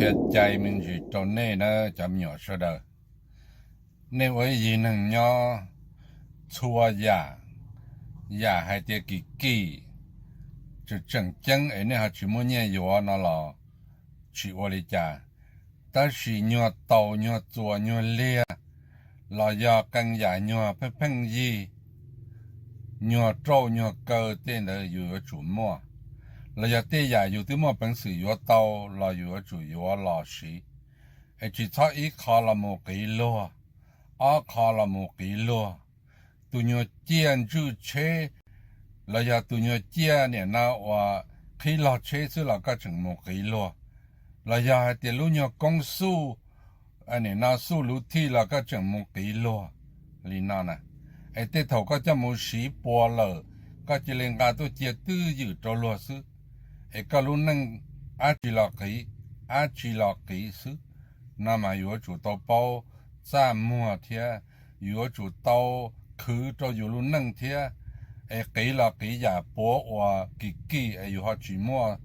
Cia cai me ntsis rau nej na cov me nyuam sawv daws. Nej ua ib yig neeg nyob, txhua yam, yam hais tias kim kim, tseem tseem ceeb es nej ho tsis muaj nyiaj yuav no los tsis ua li cas. Tab sis nyuag taus, nyuag txuas, nyuag liag, los yog qee yam nyuag pheej pheej yig, nyuag rauj nyuag kaw, tej ntawd yus yuav tsum muaj. Los yog tej yam yus twb muaj peev xwm yuav tau los yus yuav tsum yuav los siv, es tsis txhob ib qho los mus qiv luag, ob qho los mus qiv luag. Tus nyuag ciaj ntswj tsheb, los yog tus nyuag ciaj nim no uas qhib log tsheb xwb los koj tseem mus qiv luag, los yog hais tias lub nyuag koob xuj, nim no xuj luv thij los koj tseem mus qiv luag li no na. Es tej thaum koj coj mus siv puas lawm, koj cia li nqa tuaj cia twj ywm rau luag xwb, es koj lub neej dab tsi los qiv, dab tsi los qiv xwb. No mas yuav tsum tau paub txaj muag thiab, yuav tsum tau khwv rau yus lub neej thiab. Es qiv los qiv yam puav uas kim kim es yus ho tsis muaj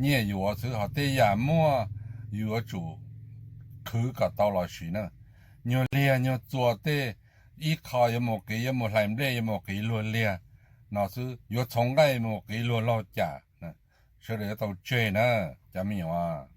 nyiaj yuav xwb, ho tej yam muaj yus yuav tsum khwv kom tau los siv na. Nyuag liag nyuag txuas tej, ib qho yuav mus qiv, yuav mus hlais nplej, yuav mus qiv luag liag no xwb, yuav txhoov nqaij mus qiv luag laug cam, sawv daws yuav tau tseg na cov me nyuam.